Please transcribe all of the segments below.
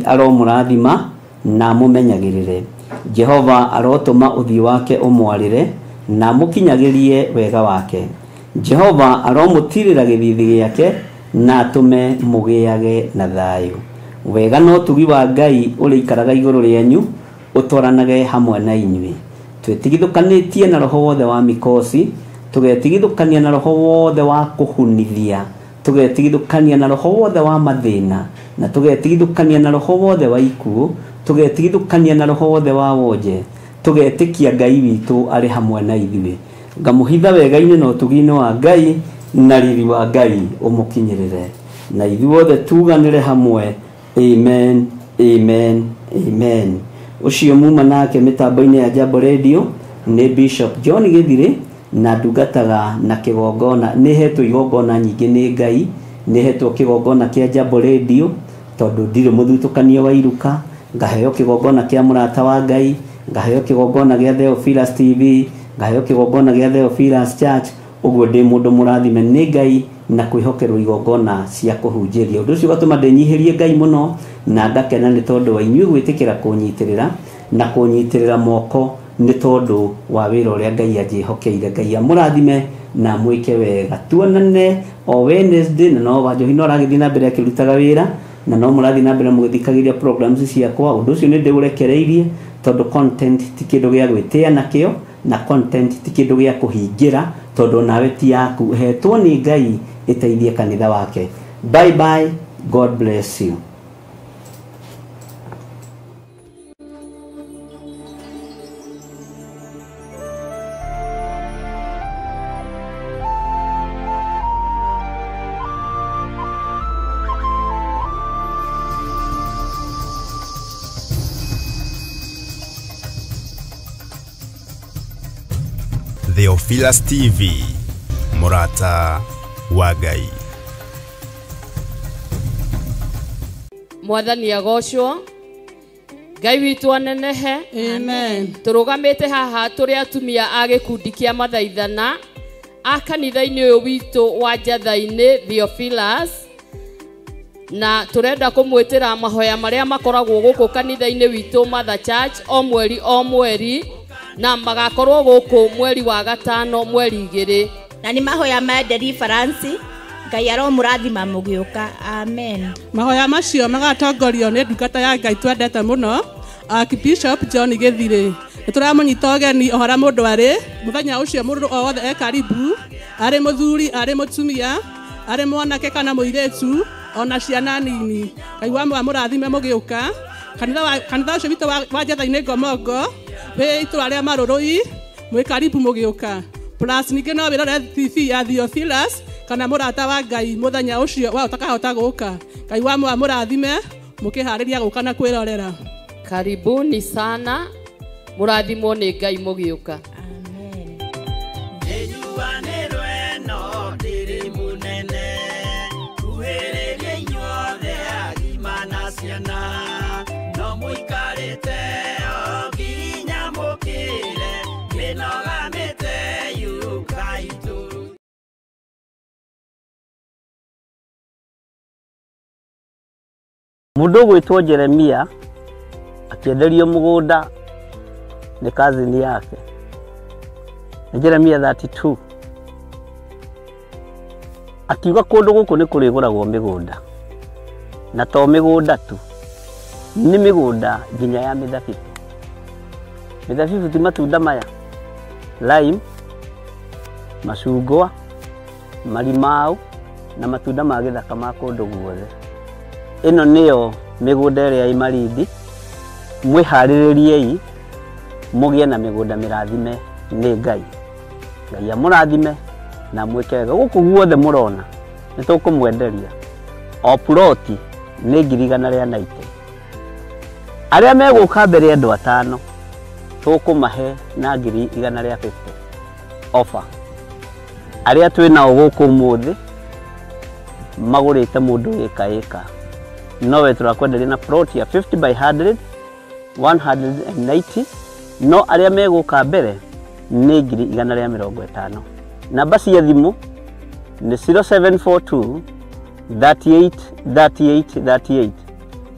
Aromũrathima na amũmenyagĩrĩre. Jehova arotũma ũthiũ wake ũmwarĩre na amũkinyagĩrie wega wake. Jehova aromũtiirĩra gĩthiithi gĩake na atũme mũgĩage na thayũ. Wega na ũtugi wa Ngai ũrĩikaraga igũrũ rĩanyu, ũtwaranage hamwe na inyuĩ. Twĩtigithũkanĩtie na roho wothe wa mikosi, tũgetigithũkania na roho wothe wa kũhunithia, tũgetigithũkania na roho wothe wa mathĩna, na tũgetigithũkania na roho wothe wa ikuũ, tũgetigithũkania na roho wothe wa wonje, tũgetĩkia Ngai witũ arĩ hamwe na ithuĩ. Ngamũhitha wega-inĩ na ũtugi-inĩ wa Ngai, na riri wa Ngai ũmũkinyĩrĩre, na ithuothe tuganĩre hamwe. Amen, amen, amen. Ũcio muma nake mĩtambo-inĩ ya Jambo Radio nĩ Bishop John Gĩthirĩ, na ndungataga na kĩgongona. Nĩ hetwo igongona nyingĩ nĩ Ngai, nĩ hetwo kĩgongona kĩa Jambo Radio tondũ ndirĩ mũthutũkanio wa iruka, ngaheo kĩgongona kĩa mũrata wa Ngai, ngaheo kĩgongona gĩa Theophilus TV, ngaheo kĩgongona gĩa Theophilus Church. Ũguo ndĩ mũndũ mũrathime nĩ Ngai na kwĩhokerwo igongona cia kũhunjĩria. Ũndũ ũcio ũgatũma ndĩnyihĩrie Ngai mũno na ngakena nĩ tondũ wa inyuĩ gwĩtĩkĩra kũnyitĩrĩra na kũnyitĩrĩra moko nĩ tondũ wa wĩra ũrĩa Ngai anjĩhokeire. Ngai amũrathime na amwĩke wega. Tuonane o Wednesday, na no Wanjohi no aragĩthiĩ na mbere akĩrutaga wĩra, na no mũrathiĩ na mbere mũgĩthikagĩrĩria programs ciakwa. Ũndũ ũcio nĩ ndĩũrekereirie tondũ content ti kĩndũ gĩa gwĩtĩa nakĩo, na content ti kĩndũ gĩa kũhingĩra, tondũ nawe ti yaku, hetwo nĩ Ngai ĩteithie kanitha wake. Bye bye, God bless you. Theophilus TV, Murata wa Ngai. Mwathani agocwo, Ngai witũ anenehe. Amen. Tũrũgamĩte haha tũrĩ atumia a gĩkundi kĩa mathaithana a kanitha-inĩ ũyũ witũ wa Njatha-inĩ Theophilus, na tũrenda kũmwĩtĩra mahoya marĩa makoragwo gũkũ kanitha-inĩ witũ Mother Church o mweri o mweri, na magakorwo gũkũ mweri wa gatano mweri 2. Na nĩ mahoya ma deliverance. Ngai aromũrathima mũgĩũka. Amen. Mahoya macio magatongorio nĩ ndungata ya Ngai twendete mũno, Archbishop John Gĩthirĩ. Nĩ tũramũnyita ũgeni o harĩa mũndũ arĩ mũthenya ũcio, mũndũ o wothe e karibu, arĩ mũthuri, arĩ mũtumia, arĩ mwanake kana mũirĩtu, ona ciana nini. Ngai wa mũrathime mũgĩũka. Kanitha ũcio witũ wa Njatha-inĩ Ngomongo wĩ itũra rĩa Marũrũi, mwĩ karibu mũgĩũka. Plus ningĩ no wĩrore TV ya Theophilus kana mũrata wa Ngai mũthenya ũcio wa ũtakahota gũka. Ngai wa mũrathime mũkĩharĩria gũka na kwĩrorera. Karibuni sana, mũrathimwo nĩ Ngai mũgĩũka. Amen. Mũndũ ũgwĩtwo Jeremia akĩenderio mũgũnda nĩ kazini yake. Nĩ Jeremia 32. Akiuga kũndũ gũkũ nĩ kũrĩgũragwo mĩgũnda, na to mĩgũnda tu, nĩ mĩgũnda nginya ya mĩthabibũ. Mĩthabibũ ti matunda maya, lime, macungwa, marimau na matunda ma gĩthaka ma kũndũ guothe. Ĩno nĩyo mĩgũnda ĩrĩa ĩ Malindi. Mwĩharĩrĩriei mũgĩe na mĩgũnda mĩrathime nĩ Ngai. Ngai amũrathime na mwĩke wega. Gũkũ guothe mũrona nĩ tũkũmwenderia o ploti nĩ 190,000. Arĩa megũka mbere andũ 5 tũkũmahe na 150,000 offer. Arĩa twĩ nao gũkũ ũmũthĩ magũrĩte mũndũ ĩka ĩka, nowe tũrakwenderia na plot ya 50 by 100 190, no arĩa megũka mbere nĩ 150,000. Namba cia thimũ nĩ 0742 38 38 38.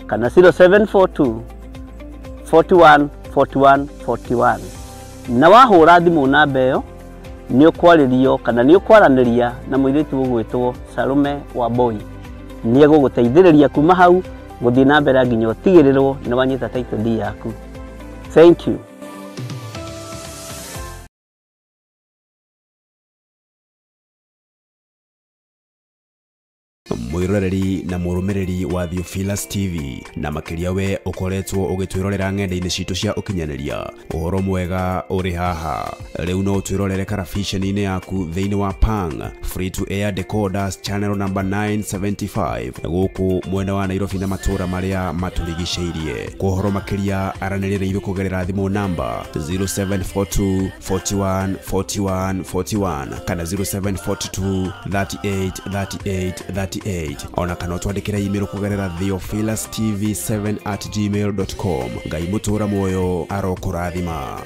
Kana 0742 41 41 41. Na wahũra thimũ namba ĩyo nĩ ũkwarĩrio kana nĩ ũkwaranĩria na mũirĩtu ũgwĩtwo Salome Wambui. Nĩ egũgũteithĩrĩria kuma hau gũthiĩ na mbere nginya ũtigĩrĩrwo nĩ wanyita title deed yaku. Thank you. Mwiroreri na mũrũmĩrĩri wa Theophilus TV, na makĩria we ũkoretwo ũgĩtwĩrorera ng'enda-inĩ citũ cia ũkinyanĩria, ũhoro mwega ũrĩ haha. Rĩu no ũtwĩrorere karabiceni-inĩ yaku thĩinĩ wa Pang Free to Air Decoders channel number 975 gũkũ mwena wa Nairobi na matũũra marĩa matũrigicĩirie. Kwa ũhoro makĩria aranĩria na ithuĩ kũgerera thimũ namba 0742 41 41 41 kana 0742 38 38 38, ona kana ũtwandĩkĩre email kũgerera theophilustv7@gmail.com. Ngai mũtũra muoyo arokũrathima.